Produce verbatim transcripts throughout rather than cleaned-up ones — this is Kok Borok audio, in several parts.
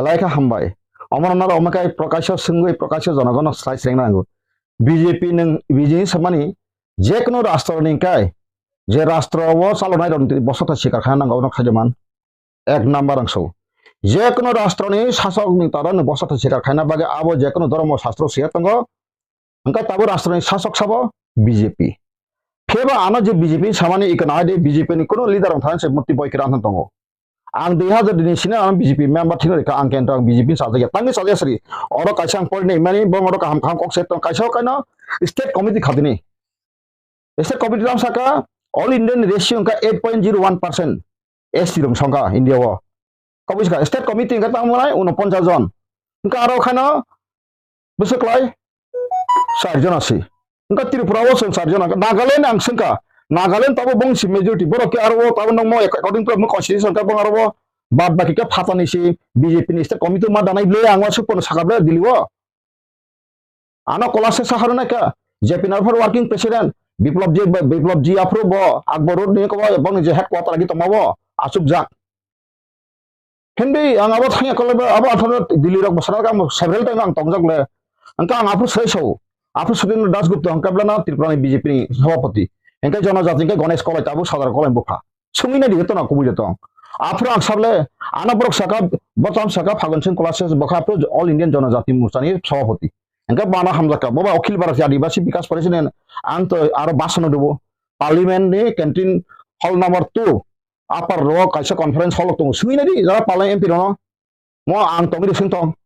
Belai khe hambai. Omono naro omo khe Prakasho swngwi Prakasho jonogono slai swrwngna nango. B J P nwng B J P samani je kono rastro ni kai, je rastro o chalonai rok ni bosotha sikar kha nango obono khajaman. Ek number ang so. Je kono rastro ni sasok ni tara ni bosotha sikar khaina bagwi abo je kono dhormo shastro siya tongo. Hwnkhe tabuk rastro ni sasok sabo B J P. Pheba ano je B J P samani ikana hai de B J P ni kono leader rok thani se murti boi kira tongo. Ang dui hazar dini sini ano B J P member thino rikha ang kento ang B J P sajagya tangni sajagya sri. Oro kaisa ang porinai mani bong oro kaham kaham kok se tong kaisa kaino state committee khatini. State committee ram saka all Indian ratio wngkha eight point zero one percent S T rok songkha India o. Kabui saka state committee wngkha tamo lai unoponchas jon. Wngkha aro khano bwswk lai char jon asi. Wngkha Tripura o chwng char jon. Nagaland ang swngkha. Nagaland tabo bongsi majority. Borok ke aro o tabo nangmo according to constitution ka bong aro o bad baki ke phatani si B J P ni state committee ma danai ble ang wa supono saka ble Delhi o. Ano Kolasesa haruna kha, J P Nagar working president, Biplab ji, Biplab ji aphuru bo, Akbar Road ni kobo, boni je headquarter agi tongma bo, achuk jak. Hindi ang abo thangya kolai ba, abo atharo Delhi rok bosana kang several time ang tongjak le. Angka ang aphuru sei so, aphuru Sudendra Das Gupta angka blana Tripura ni B J P ni sabhapati. Angka Jonojati angka Ganesh Kolai tabuk Sadar Kolai bupha. Sungwi nai di tong kubui de tong. Aphuru ang sable, ano borok saka, botam saka Phagun Singh Kolasesa bokha aphuru All Indian Jonojati Morcha ni sabhapati. Hingke bana hamjakha, boba Akhil Bharatiya Adibasi Bikas Parishad ni ang to aro basano dubo. Parliament ni canteen hall number two, upper row kaisa conference hall tongo. Sungwi nai di, jara Parliament M P rono. Mo ang tongwi di sing tong.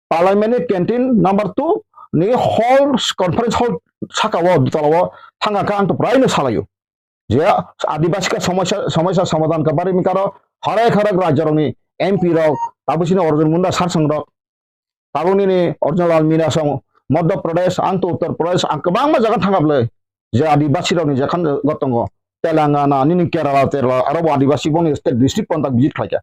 Parliament ni canteen number two ni hall conference hall saka o, dutala o thangka kha ang to prai no salaio. Je Adibasi ka somosya, somosya somadhan ka bari mi karo harek harek rajya rok ni M P rok, tabuk sini Arjun Munda sarsang rok, tabuk nini Arjun Lal Meena song, Madhya Pradesh, ang to Uttar Pradesh, ang kwbangma jaga thangkha bwle. Je Adibasi rok ni jekhan go tongo, Telangana, nini Kerala, Kerala, aro bo Adibasi boni state district pontak visit khlaikha.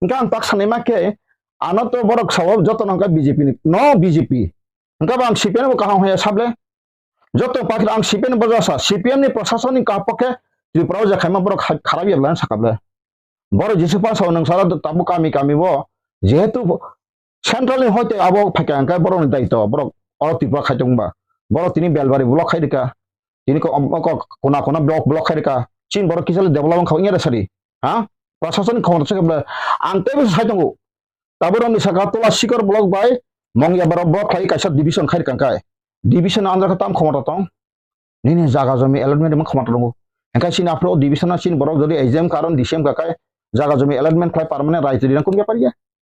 Hingke ang tak sanai ma khe, ano to borok sao joto no hingke B J P ni, no B J P. Hingke bo ang C P M bo kaham haya sable. Joto pakhir ang C P M ni boja sa, C P M ni prosason ni kapokhe Tripura o je khaima borok kha-, kharap ya bwlai sakha bwlai. Borok jisuk pa sao nwng sara tabuk kami kami bo, jehetu central ni hoite abo phaikha hingke borok ni daito, borok oro Tripura khai tongba. Borok tini Belbari block khai rika, tini ko, ko, kona kona block, block khai rika. Chin borok kisa le development kha wngya da sari. Ha? Prosason ni khomota se khe bwlai. Ang teibo sai tongo. Tabuk rokni saka Tola Sikor block bai Mongya Barok block khlai kaisa division khai rwkha khe. Division andar khe tam khomota tong? Nini jaga jomi allotment rwma khomota tongo. Hingkhe chini aphuru o division o chini borok jodi exam karon D C M kakhai jaga jomi allotment khlai permanent raitri rang kun bepar ya.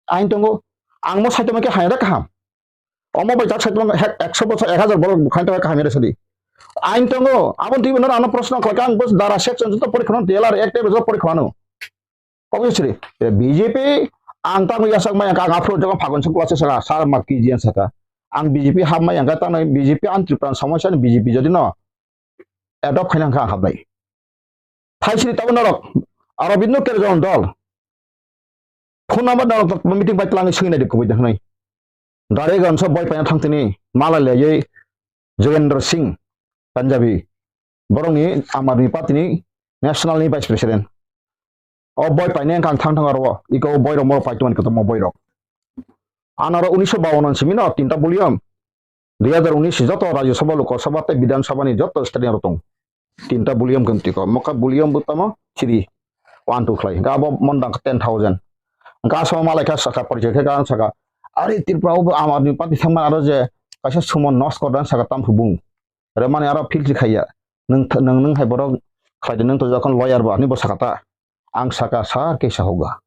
Ain tongo. Ang mo saitoma khe haira kaham. Omo bai jak saitoma hek ekso bosor ek hazar borok bukhai tongkha kaham ya sadi. Ain tongo. Abon twi bono ano proshno khlai kha ang bos dara section joto porikha no T L R ek tei joto porikha no. Obviously, B J P ang tamo yasak maya ang aphuru jogo Phagun Singh Kolasesa saka, sar ma K G N saka. Ang B J P hap maya ang tamo B J P ang Tripura somosya ni B J P jodi no adopt khaina ang hapnai. Thaisri tabo norok, Aurobindo Kerjon dol. Phone number norok meeting bai twlang singna di kubui de hwnai. Dare ganso boi paina thangtini, mala leyei Jogendra Singh Punjabi. Borokni Aam Aadmi Party ni national ni vice president. O boi paine wngkha ang thang thang aro, iko o boi rok mo pai tongmani kotorma boi rok. Anaro unisho bawan simi no tinta volume, dui hazar unis joto Rajya Sabha, Lok Sabha tei Bidhan Sabha ni joto state ni aro tong. Tinta volume khe tiko, mokha volume bo tamo three, one two khlai, ga bo mondang ten thousand. Ga so malai kha saka porichai khe ga saka, ari Tripura o bo Aam Aadmi Party thangma aro je kaisa sumo nos kordan saka tamphubung. Remani aro filter khaiya. Nwng th-, nwng, nwng hai borok khlaidi, nwng to jokhon lawyer bo, ani bo saka ta. Ang saka sa ke sa hoga.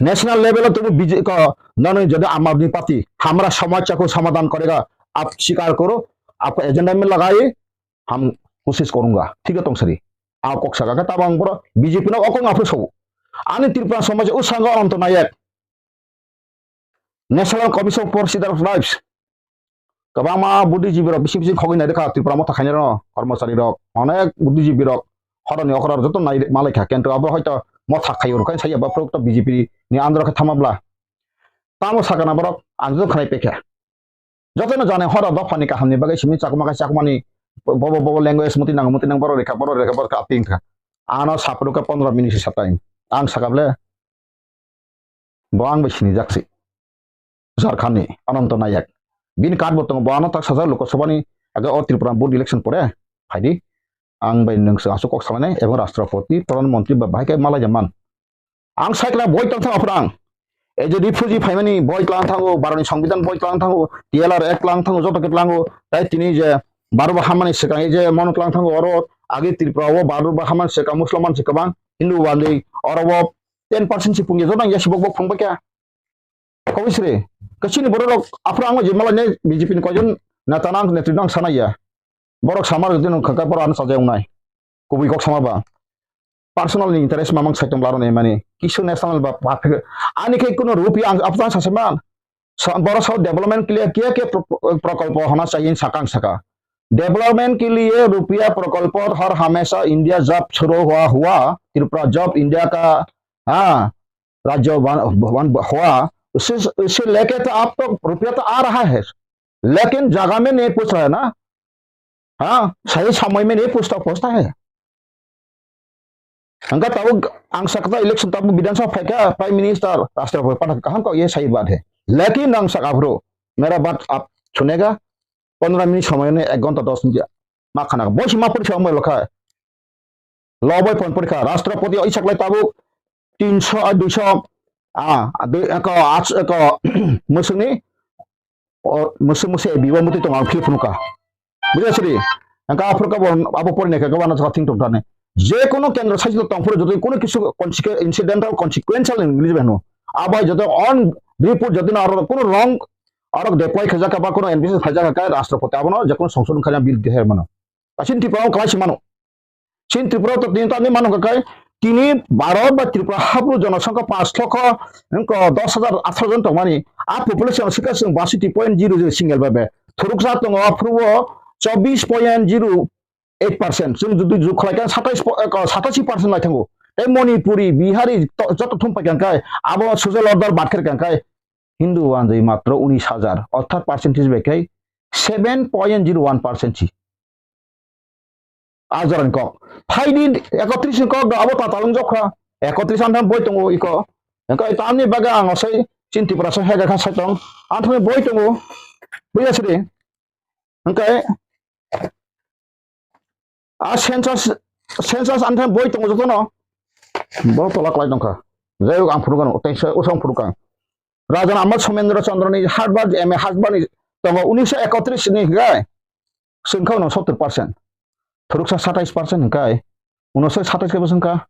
National level o tubu B J P ko, nono jodi Aam Aadmi Party, hamra samasya ko samadhan karega, aap swikar karo, aapko agenda mein lagaiye, hum koshish karunga. Thik hai tong sari. A kok saka ka tabang boro B J P no okong aphru so. Ani Tripura samaj o sanga Ananto Nayak. National Commission for Citizen Rights. Kwbangma buddhijibi rok bising bising khogwi nai rwkha Tripura motha khainai rok, kormochari rok, onek buddhijibi rok horoni okra joto nai malai kha, kintu abo hoito motha khaio rwkha sai abo phurukto B J P ni andro khe thama bla. Tamo sakana borok ang joto khnai pekha. Jotono jani horo dophani kahamni bagwi simi chakma khe chakmani bobo bobo language muti nang muti nang borok rekha borok rekha borok aping kha. Ano saphuru khe pondro minute sa time. Ang saka ble. Bo ang bai sinijak se. Jharkhand ni Ananta Nayak. Bini card bo tongo, bo ano tak sajak Lok Sabha ni age o Tripura board election pore phaidi. Ang bai nwng se aswk kok salainai ebong Rashtrapati, Pradhan Mantri ba bahai khe malai man. Ang sakra boi tang thango phwrang. Ei je refugee phaimani boi tlang thango, Bharoni Songbidan boi tlang thango, T L R Act tlang thango, joto khe tlango. Tai tini je Bharot bo hamani swkang ei je mono tlang thango oro age Tripura o Bharot bo hamani swkang Muslim mansi kwbang, Hindu bandwi oro bo ten percent si pungya joto ang yasi bok bok phung bakya. Koboi sri, kwchini borok rok aphuru ang je malai nai B J P ni koijon neta nang netri nang sanai ya. Borok samar jodi nung khakha borok ano sajai wngnai. Kubui kok sama ba. Personal ni interest mamang saitung laro nai mani. Kisu national ba, ba, ani khe kuno rupi ang aphuru ang sase man. Sa-, borok sao development ke liye kya kya pro-, prokolpo hona chahiye sakang saka. Development ke liye rupiya prokolpo har hamesha India jab shuru hua hua, Tripura jab India ka, ha, राज्य बन, बन हुआ, उसे, उसे लेके तो आप तो रुपया तो आ रहा है, लेकिन जगह में नहीं पहुंच रहा है ना। हाँ, सही समय में नहीं पहुंचता, पहुंचता है। Hingke tabuk ang sakha election tabuk Bidhan Sabha phaikha, Prime Minister, Rashtrapati pathak kaham kok ye sai baat hai. Lekin ang sakha aphuru, mera baat aap sunega, pondro minute somoy ne ek ghonta dos minute ma khana. Boisi ma porikha ongbai lokha. Lobai pon porikha. Rashtrapati o isaklai tabuk tinso, ah, duiso, ah, dui, eko, ach, eko, musungni, o, musung musi biwa muti tong ang phil phunuka. Buja siri. Angka aphuru ka bo, abo pori ne ka, ka wana thing tong tane. Je kono kendro sajito tong phuru joto kono kisu consequ-, incidental consequential English beno. Abai joto on report joto na aro kono wrong, aro deploy khajaka ba kono ambition khajaka ka Rashtrapati abono je kono songsodhon khajak bill deher mano. Kasin Tripura o kalai si mano. Chin Tripura to tini tangwi mano hwnkha khe, tini Bharat ba Tripura hapro jonosongkha panch lokho, wngkha dos hajar atharo jon tongmani. A population swkha chwng baisoti point zero zero single babe. Thuruksa tongo aphuru o chobbish point zero eight percent. Chwng jodi jukhlai kha satais po-, eh, satasi percent lai thango. Tei Manipuri, Bihari to-, joto thum pai kha khe, abo social order bat khe kha khe, Hindu wanjwi matro unis hajar, orthat percentage bai khe seven point zero one percent si. A jorani kok. Phaidi ekotris ni kok do abo tatal wng jokha. Ekotris antham boi tongo iko. Engko tamni bagwi ang osai chin Tripura so hega kha sai tong. Antham boi tongo. Buya sidi. Engkai a census, census antham boi tongo jotono. Bo tola klai tongkha. Jai hok ang phuru kano, tei se usong phuru kang. Raja Amal Somendra Chandra ni Harvard M A Harvard ni tongo unisho ekotris ni hwnkhe. Chwng kha uno sottor percent. Thuruksa satais percent hwnkhe. Uno se satais khe bwswng kha.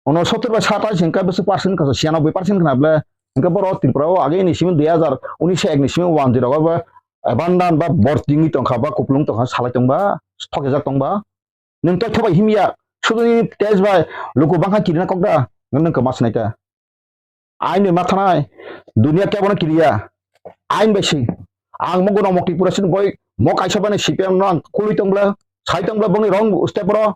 Uno sottor bai satais hwnkhe bwswk percent kha, siyanoboi percent khna ble. Hwnkhe borok Tripura o age ni simi dui hajar unis ek ni simi one zero o ba abandon ba bortingwi tongkha ba kuplung tongkha salai tongba thokjak tongba. Nwng tei thobai himya sudu ni test bai luku bangkha kirina kokda nwng khe ma swnai ta. Ain bai ma thanai, duniya kebono kiriya. Ain bai si. Ang mo gono mokti pura sin boi mo kaisa bani C P M no ang kului tong bla, sai tong bla bongni rong step ro.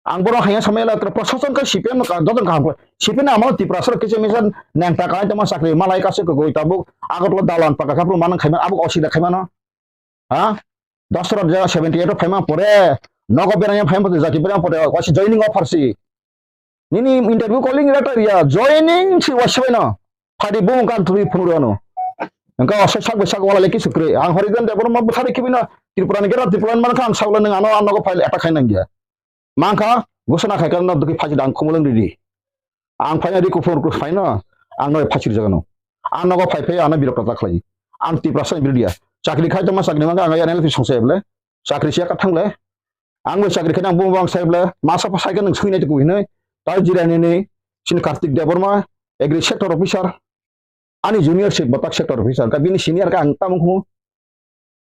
Ang bono haya samaya la tra prosason ka C P M no ka dodon kaham ko. C P M no amalo Tripura sor kisa misa nang ta kai tama sakri malai ka se ko goi tabuk agot lo dalan paka kapru manang khaima abuk osida khaima no. Ha? Dasra jaga seventy eight o phaima pore, nogo berang phaima pore, jati berang pore, wasi joining offer si. Nini interview calling letter ya, joining si wasi bai no. Phadi bung kan tuli phungrano. Engka wasi sak bai sak wala leki sukre. Ang Harijan Debbarma bwthari kibina Tripura ni gera Tripura ni mankha ang sakla nang ano ano ko file attack khai nang ya. Mankha, gosona khai khe no dukhi phachi dang khumulwng ridi. Ang phaina ri kuphur kuphur phaino, ang no phachi rijagano. Ang nogo phai phai ano birok rata khlai. Ang Tiprasa ni birdia. Chakri khai tongma chakri mangkha ang N L P songsa eble. Chakri siya kathang le. Ang bai chakri khai ang bung bang sai ble. Masa pa sai khe nwng sui nai tuku hinoi. Tai jira ni ni. Sini Kartik Debbarma, Agri Sector Officer. Ani junior se botak sector officer, ka bini senior ka ang tamung khu.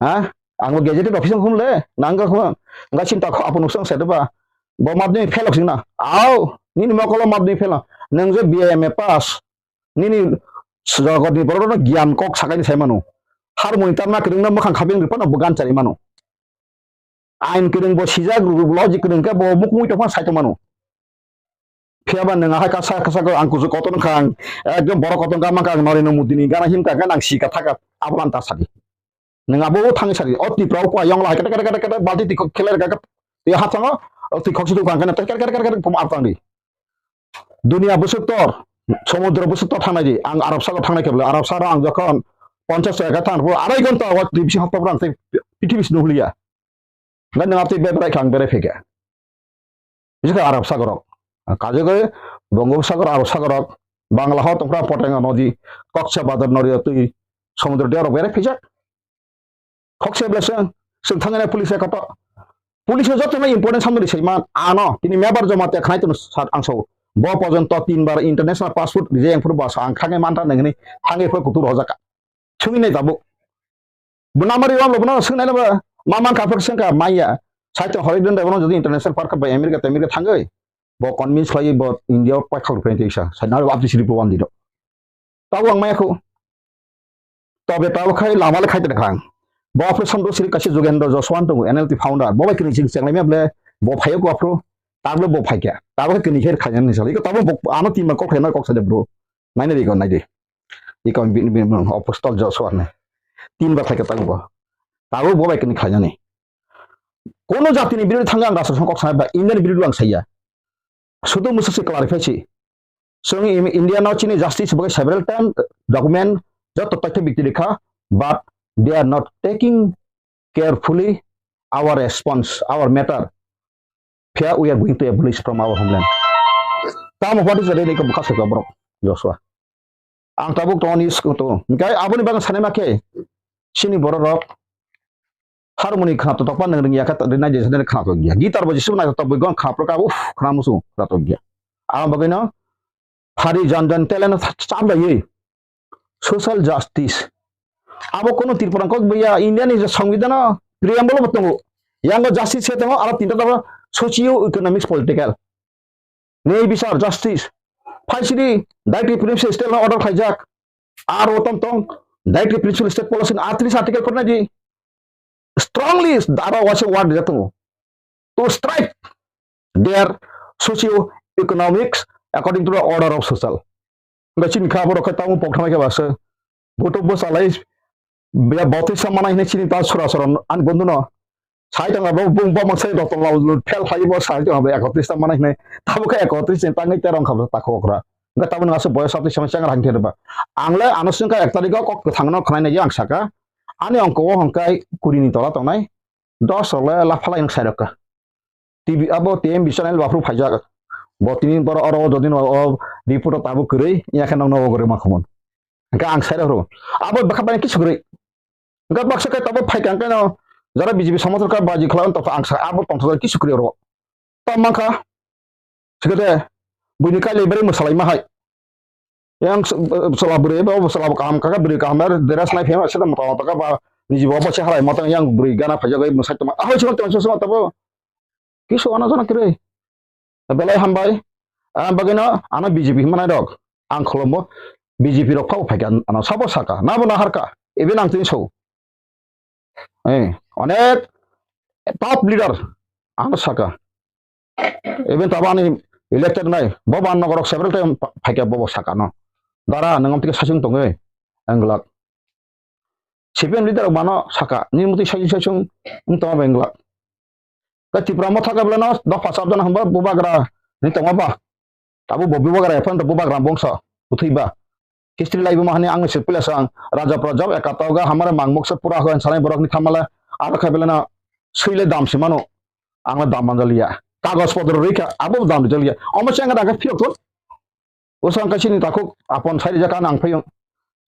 Ha? Ang bo gazetted officer khum le, nang ka khu. Ang ka chinta khu apu nusang se ba. Bo madhyamik fail sing na. Au, nini mokolo madhyamik fail. Nang je B A M A pass. Nini jagotni borok no gyan kok sakai ni sai manu. Har moni tarna kwrwng na makhang khabeng ri phano bo gan chari manu. Ain kwrwng bo sijak, logic kwrwng khe bo mukmui tongphano sai tongmano. Phiya ba nwng ahai kasa kasa ang kuchuk kotor wngkha ang, ekdom borok kotor wngkha mankha ang Narendra Modi ni gana himkha khe nang sika thaka abo lanta sadi. Nwng abo thangwi sadi, o Tripura o pha yong lahai kete kete kete kete balti twi kok khelai rwkha khe twi hapsango, o twi khokse twi kang khe twi kete kete kete kete pum aptang di. Dunia bwswk tor, Somudro bwswk to thangnai di, ang Arab sago thangnai khe bwle, Arab sagro ang jokhon ponchash ekha thang, arai ghonta o twi bising hapta ang tei pithibis nuhliya. Hwnkhe nwng abtwi beberai kha, ang berai phaikha. Bisi khe Arab sagorok. Kajagwi Bongopsagor, Arab sagorok, Bangla ho tongphra Poteng nodi, Koksa Bazar nodi twi somudro diyorok berai phaijak. Khokse bwle chwng, chwng thangwi nai police ekhoto. Police o jotono important samani sai man, ano, tini mebar joma te khnai tong sat ang sao. Bo porjonto tin bar international passport rijai ang phuru basa ang khangwi manta nang hini thangwi phuru kutur hojaka. Chwngwi nai tabuk. Bo namari wam lo bono swngnai laba. Maman kaphak sengka maya. Saito hoi den dai bono jodi international park ba America te America thangwi. Bo convince khlai bo India o pai khawlwi phai tisa. Sai naro abdi siri prowan dino. Tabo ang maya khu. Tobe tabo khai lama le khai tongkha ang. Bo aphuru Santosri kaisa Jugendra Jaswant tongo, N L T founder. Bo bai kini ching chenglai maya ble bo phaio ko aphuru. Tabo bo phaikya. Tabo khai kini khe khaina ni sali. Tabo bo ano tin ma kok khaina kok sa de bro. Naina di ko nai di. Iko bin bin apostol Joshua ne. Tin ba khaikya tabo bo. Tabo bo bai kini khaina ni. Kono jati ni birodo thangka ang rasa kok sa ba Indian birodo ang saya. Sudu musa se clarify si. Chwng India no chini justice bo several time document joto totho bikti rikha, but they are not taking carefully our response, our matter. Phiya we are going to abolish from our homeland. Tamo what is the real iko bwkha sokya borok Joshua. Ang tabuk tongo ni school to. Hingkai aboni bagwi sanai ma khe chini borok rok harmoni khna to tokma nang ringya kha rinai je sanai khna to gya. Guitar bo jisuk nai to bui gon khna pro ka uf khna musu khna to gya. Ang bagwi no hari jan jan talent chap lai social justice. Abo kono Tripura kok bia India ni je songbidano preamble bo tongo. Yango justice se tongo aro tinta tongo socio economics political. Nei bisar justice. Phaisidi daitri principle state no order khaijak. Aro tong tong daitri principle state policy ni atris article porna di. Strongly dara waisa word rijak tongo. To strike their socio economics according to the order of social. Hingke chini kha borok khe tamo pok thamai khe basa. Boto bwsalai bia botwi sa manai hinui chini ta sura sura ani bondhu no. Sai tong abo bung bo mansai rotol lal fel khai bo sai tong abo ekotris ta manai hinui. Tabo khe ekotris ni tangwi terong kha ta khokra. Hingke tabo nang asuk boyos atwi sama changra hingke ba. Ang le ano singka ek tarikh o kok kwthang no khwnai nai ang saka. Ani ongko o hongkai kuri ni tola tongnai. Dos rok le laphalai wng sai rok kha. T V abo T M B channel bo aphuru phaijak. Bo tini borok oro o jodi no o report o tabuk kwrwi, ya khe nokno o kwrwi ma khumon. Hingke ang sai rok abo bwkha bai kisu kwrwi. Hingke baksa khe tabuk phai kang khe no jara B J P somothor kha baji khlai on tokha ang sa abo tongthok kisu kwrwi oro. Tamo mankha. Sikete buini kailai bere mwsalai ma hai. Yang bwsala bwrwi bo bwsala bo kaham kaka bwrwi kaham er dress nai phema sita mota mota ka ba niji bo bo se halai mota yang bwrwi gana phaijak bai mwsai tongma ahoi sima tongma sima tabo kisu ano jana kwrwi belai hambai. Ang bagwino ano B J P himnai rok ang khulumbo B J P rok phabo phaikha ano sabo saka nabo naharka even ang tini so. Eh, onek top leader ano saka. Even tabo ani elected nai, bo ban nogorok several time pa-, phaikha bobo saka no. Dara nang amtike sasung tongoi, englak. C P M leader mano saka, ni muti sasung sasung wng tongma englak. Ka Tripura motha ka belano dopha sabjana hamba bubagra ni tongma ba. Abo bo bubagra ephano to bubagra bongso bwthwi ba. History laibo mahani ang se pila sang raja prajab ekatoga hamare mangmok se pura hoen sanai borok ni thamale aro khe belano swile dam se mano. Ang dam manjaliya. Kagoj podro rikha abo dam rijaliya. Omo se ang daga phiyok thon. Usa ang kaisini takhuk apon sai rijak ang phiyong.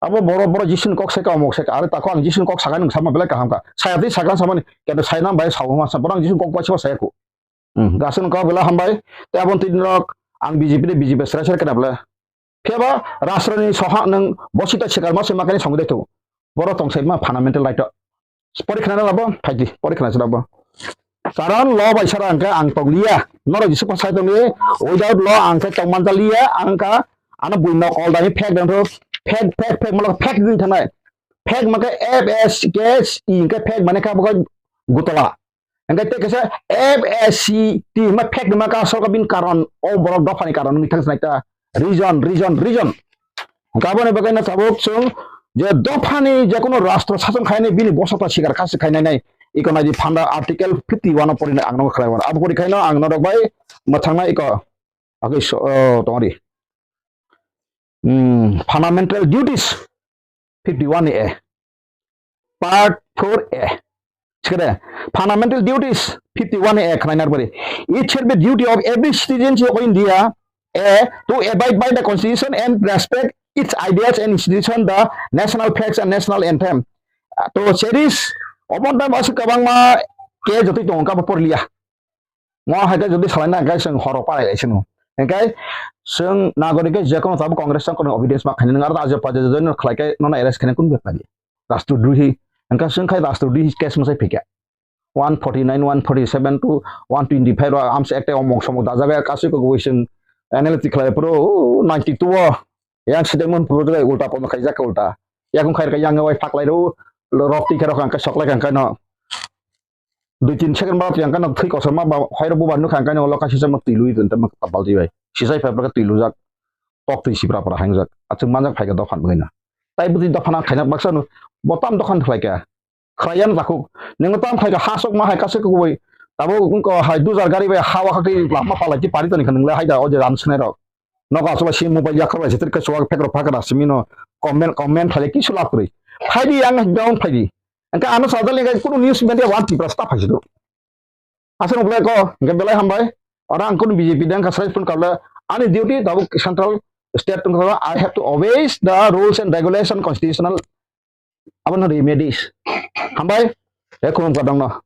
Abo boro boro Jisun kok seka omok seka aro takhuk ang Jisun kok sakai nung sama belai kaham ka. Saya twi sakha samani kendo sai nam bai sao ma sa borang Jisun kok bai sa saya ku. Hmm, gasung kok bela hambai. Te abon twi nok ang B J P de B J P sera sera kena bela. Phiya ba rashtra ni soha nang bosita sikar ma se makani song de tu. Boro tong sai ma fundamental right to. Pori khana labo, phaidi, pori khana labo. Karon lo bai sara angka ang tong liya. Noro Jisu pa sai tong liya. Without lo angka tong manta liya, angka ano bui nok all dani phek dang tho. Phek, phek, phek, malo phek din thanai. Phek maka F S K S I angka phek mane ka baka gutala. Hingke tei kaisa F S C T hwnma phek nima ka sorkar bini karon, o borok dophani karon wngwi thang sinai ta. Region, region, region. Hingke aboni bagwi no tabuk chwng je dophani je kono rashtra sason khainai bini bosota sikar khasi khainai nai. Iko nai di phanda article fifty one o porinai ang no khlai mano. Abo pori khaino ang norok bai mwthangna iko agwi so, o, tongri. mm, fundamental duties fifty-one A, part four A. Sikere, fundamental duties fifty-one A khwlaina pore. It shall be duty of every citizen of India, A, to abide by the constitution and respect its ideas and institution, the national flags and national anthem. To cherish, obonta masuk kabangma ke jotoi tongo kabo porliya. Mo hai khe jodi salaina hwnkhe chwng horo parai lai sino. Hwnkhe chwng nagorik khe jekono tabuk Congress chwng kono obedience ma khainani, nwng aro ajo pajo jodi no khlai khe nono arrest khainani kun bepari. Rastrodrohi. Hwnkhe chwng khai rastrodrohi case mwsai phikha. One forty-nine, one forty-seven to one twenty-five ro Arms Act o mong somok dajak ya kasui kok wi chwng analytic khlai phuru ninety-two o yang sidai mon phuru ulta pono khaijak ulta. Yakung khair kha yang wai phaklai ro rok tikhe rok hwnkhe soklai kha hwnkhe no. Dui tin second ba yang kano thwi kosom ma ba hoiro bubar nukha ang kano loka sisa mak twi lui tun mak tapal twi bai. Sisai phai phai twi lujak. Tok twi sipra pra hangjak. Achung manjak phai ka dophan bwina. Tai bwtwi dophan ang khaina baksa no. Botam dophan khlai ka. Khrayan takhuk. Nang tam phai ka hasok ma hai kasuk kubui. Tabo ko hai dujar gari bai hawa khakti lama pala ki pari tani khanung le hai da oje ram snai rok. Nogo aswk bai si mobile yakhar bai se twi kaisa phek rok phakra simi no comment, comment phai kisu lab kwrwi. Phaidi ang down phaidi. Engka ano sadal ni kunu news media wan Tripura sta phaisi do. Aswk no belai ko, engka belai hambai. Ora ang kunu B J P dang ka sai phone kabla ani duty tabuk central state tong kha, I have to obey the rules and regulation constitutional. Abo no remedies. Hambai. He khulum ka dong no.